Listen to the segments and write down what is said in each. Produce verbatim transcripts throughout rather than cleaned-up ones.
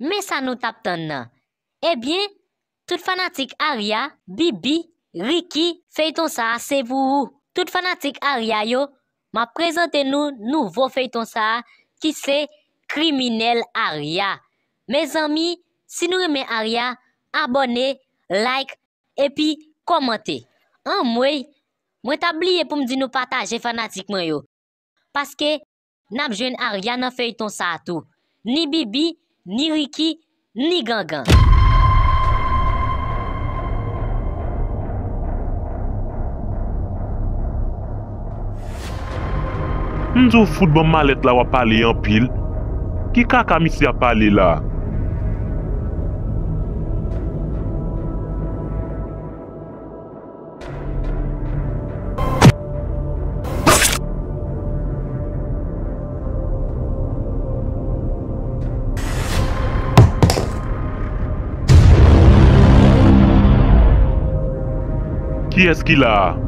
Men sa nou t ap tann nan. Ebyen, tout fanatik Arya, Bibi, Ricky, feyton sa a se pou ou. Tout fanatik Arya yo, m ap prezante nou nouvo feyton sa a ki se Kriminèl Arya. Mezanmi, si nou renmen Arya, abòne, like, epi kòmante. Anmwey, mwen t ap bliye pou m di nou pataje fanatik mwen yo. Paske n ap jwenn Arya nan feyton sa a tou. Ni Bibi, ni Ricky, ni Gangan. M di w fout ban m malèt la, w ap pale anpil. Ki kaka misye ap pale la? Kiyès ki la a?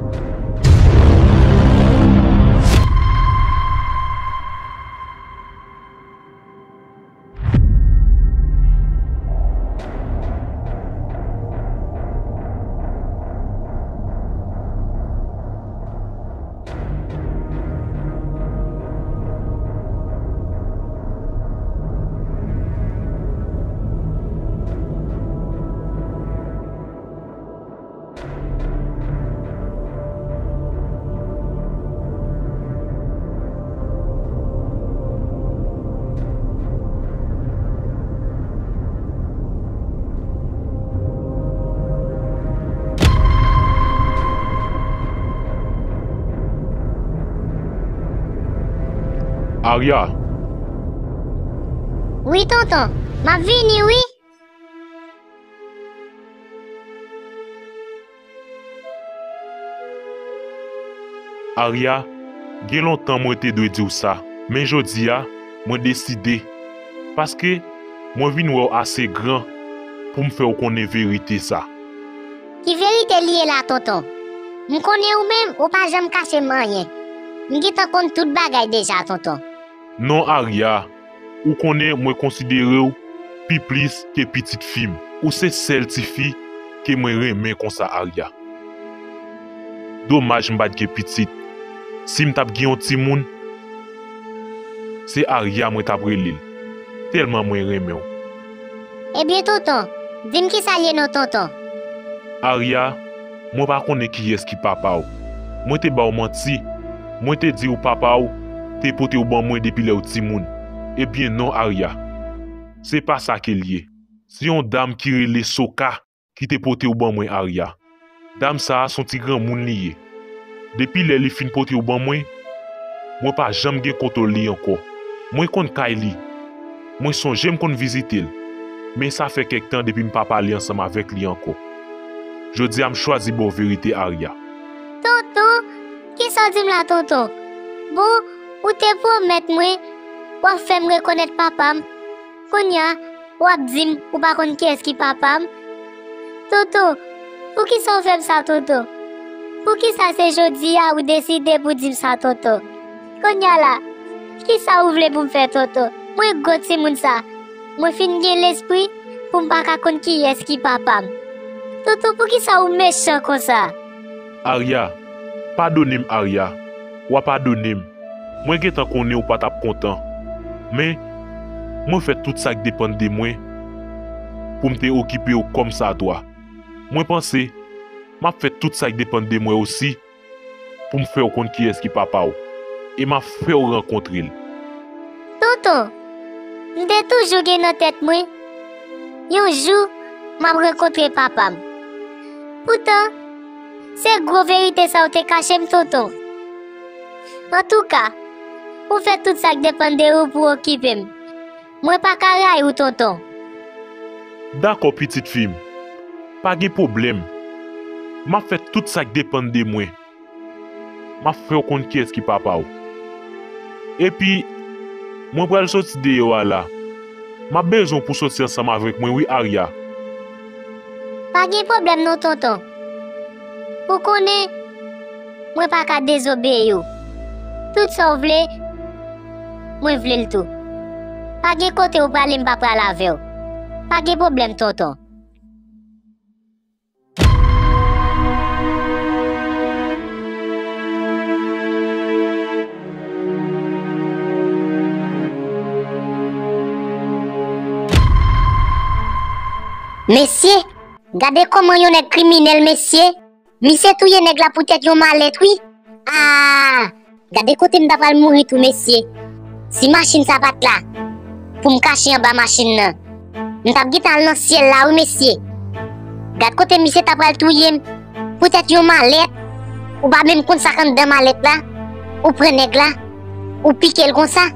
Arya. Wi, tonton. M ap vini, wi. Arya, gen lontan mwen te dwe di w sa, men jodi a, mwen deside, paske mwen vin wè w ase gran pou m fè w konnen verite sa. Ki verite li ye la, tonton? M konnen ou menm, ou pa janm kache m anyen. M gentan konn tout bagay deja, tonton. Non, Arya, ou konnen mwen konsidere w pi plis ke pitit fi m. Ou se sèl tifi ke mwen renmen konsa, Arya. Domaj m pa t gen pitit. Si m t ap gen yon timoun, se Arya mwen t ap rele l, tèlman mwen renmen w. Ebyen, tonton, di m kisa l ye non, tonton. Arya, mwen pa konnen kiyès ki papa w. Mwen te ba w manti. Mwen te di w papa w te pote w ban mwen depi lè w timoun. Ebyen non, Arya. Se pa sa ke l ye. Se yon dam ki rele Soka ki te pote w ban mwen, Arya. Dam sa a se yon ti granmoun li ye. Depi lè li fin pote w ban mwen, mwen pa janm gen kontwòl li ankò. Mwen konn kay li. Mwen sonje m konn vizite l. Men sa fè kèk tan depi m pa pale ansanm avèk li ankò. Jodi a, m chwazi ba w verite, Arya. Tonton, kisa w di m la, tonton? Bon, ou te pwomèt mwen w ap fè m rekonèt papa m. Kounye a, w ap di m ou pa konn kiyès ki papa m? Tonton, poukisa w fè m sa, tonton? Poukisa se jodi a ou deside pou di m sa, tonton? Kounye a la, kisa ou vle pou m fè, tonton? Mwen gwo timoun sa, mwen fin gen lespri pou m pa ka konn kiyès ki papa m. Tonton, poukisa ou mechan konsa? Arya, padone m, Arya. W a padone m. Mwen gentan konnen w pa t ap kontan. Men, mwen fè tout sa k depann de mwen pou m te okipe w kòmsadwa. Mwen panse m ap fè tout sa k depann de mwen osi pou m fè w konn kiyès ki papa w. E m ap fè w rankontre l. Tonton, m te toujou gen nan tèt mwen, yon jou, m ap rankontre papa m. Poutan, se gwo verite sa w te kache m, tonton. Antouka, ou fè tout sa k depann de ou pou w okipe m. Mwen pa ka rayi w, tonton. Dakò, pitit fi m. Pa gen pwoblèm. M ap fè tout sa k depann de mwen. M ap fè w konn kiyès ki papa w. Epi, mwen pral soti deyò a la. M ap bezwen w pou soti ansanm avèk mwen, wi, Arya. Pa gen pwoblèm non, tonton. Ou konnen, mwen pa ka dezobeyi w. Tout sa w vle, mwen vle l tou. Pa gen kote ou prale m pa pral avè w. Pa gen pwoblèm, tonton. Mesye, gade kòman yon nèg kriminèl, mesye. Misye touye nèg la poutèt yon malèt, wi. Ah! Gade kote m ta pral mouri tou, mesye. Si machin sa pa t la, pou m kache anba machin nan, m t ap gentan al nan syèl la, wi, mesye. Gad kote misye ta pral touye m. Poutèt yon malèt, ou pa menm konn sa k anndan malèt la, ou pran nèg la, ou pike l konsa.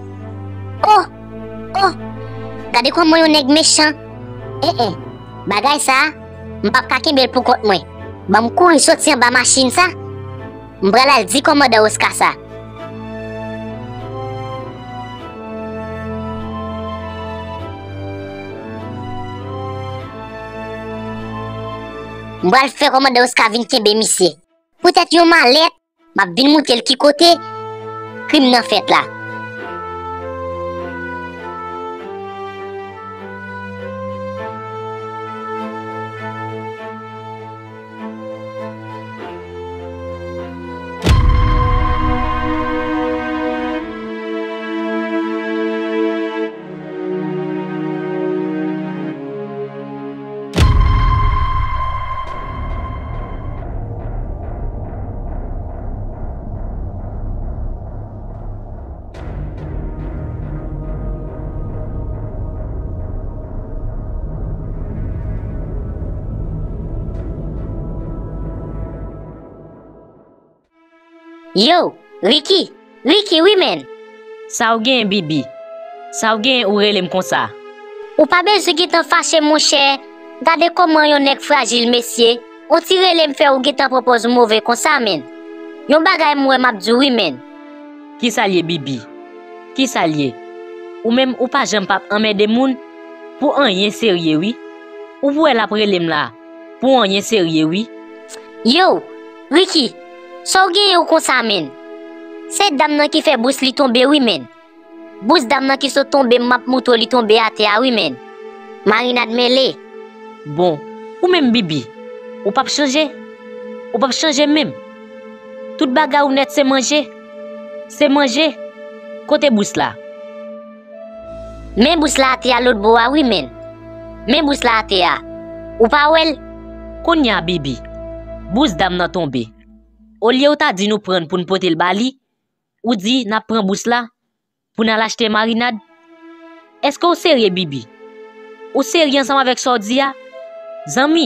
Oh! Oh! Gade kòman yon nèg mechan. Eh, eh. Bagay sa a, m p ap ka kenbe l pou kont mwen. Ban m kouri soti anba machin sa. M pral al di kòmandan Oska sa. M pral fè kòmandan Oska vin kenbe misye. Poutèt yon malèt, m ap vin montre l ki kote krim nan fèt la. Yo, Ricky! Ricky, wi, menn! Sa w genyen, Bibi? Sa w genyen ou rele m konsa? Ou pa bezwen gentan fache, monchè. Gade kòman yon nèg frajil, mesye. On ti rele m fè ou gentan pran pòz ou move konsa, menn. Yon bagay m wè m ap di w, wi, menn. Kisa l ye, Bibi? Kisa l ye? Ou menm, ou pa janm p ap anmède moun pou anyen serye, wi. Ou pou wè l ap rele m la pou anyen serye, wi. Yo, Ricky, sa w genyen w konsa, menn? Se dam nan ki fè bous li tonbe, wi, menn. Bous dam nan ki sot tonbe, m ap moutre w li tonbe atè a, wi, menn. Marinad mele. Bon, ou menm, Bibi, ou p ap chanje? Ou p ap chanje menm? Tout bagay ou nèt se manje. Se manje. Kote bous la? Men bous la atè a lòt bò a, wi, menn. Men bous la atè a. Ou pa wè l? Kounye a, Bibi, bous dam nan tonbe. Olye ou ta di nou pran l pou n pote l ba li, ou di n ap pran bous la pou n al achte marinad. Èske w serye, Bibi? Ou serye ansanm avèk sa w di a? Zanmi,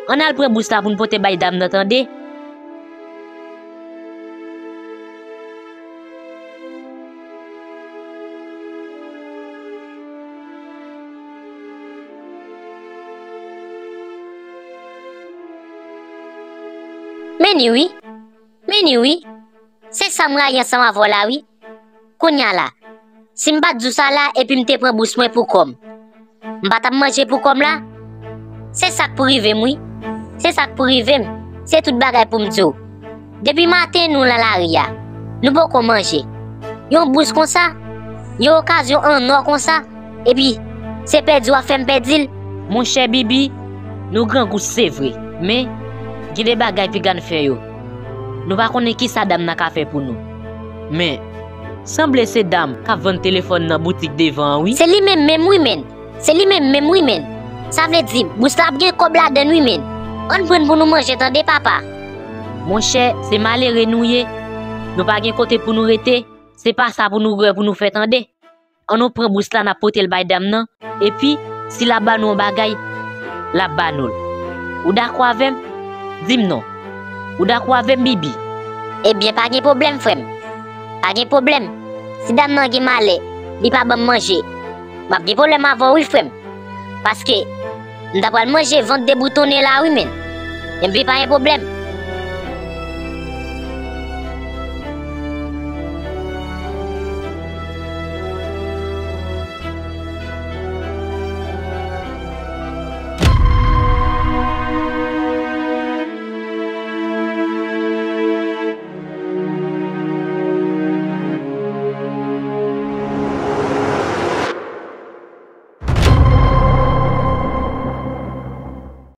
ann al pran bous la pou n pote bay dam nan, tande? Men ni wi. Men ni wi. Se sa m rayi ansanm avè w la wi. Kounye a la, si m pa t di w sa la epi m te pran bous mwen pou kò m, m pa t ap manje pou kò m la? Se sa k pou rive m wi. Se sa k pou rive m. Se tout bagay pou m di w. Depi maten nou nan lari a, nou poko manje. Yon bous konsa, yon okazyon an nò konsa, epi se pèdi w ap fè m pèdi l. Monchè Bibi, nou grangou se vre, men gen de bagay piga n fè yo. Nou pa konnen kisa dam nan ka fè pou nou. Men, sanble se dam k ap vann telefòn nan boutik devan an wi. Se li menm menm wi menn. Se li menm menm wi menn. Sa vle di, bous la ap gen kòb ladann wi menn. Ann pran n pou nou manje tande papa. Monchè, se malere nou ye. Nou pa gen kote pou nou rete. Se pa sa pou nou wè pou nou fè tande. Ann nou pran bous la n ap pote l bay dam nan. Epi, si l ap ba nou yon bagay, l ap ba nou l. Ou dakò avè m? Di m non. Ou dakò avè m, Bibi? Ebyen, pa gen pwoblèm, frè m. Pa gen pwoblèm. Si dam nan gen malè, li pa ban m manje, m ap gen pwoblèm avè w wi, frè m. Paske m ta pral manje vant deboutonnen la wi, menn. Ebyen, pa gen pwoblèm.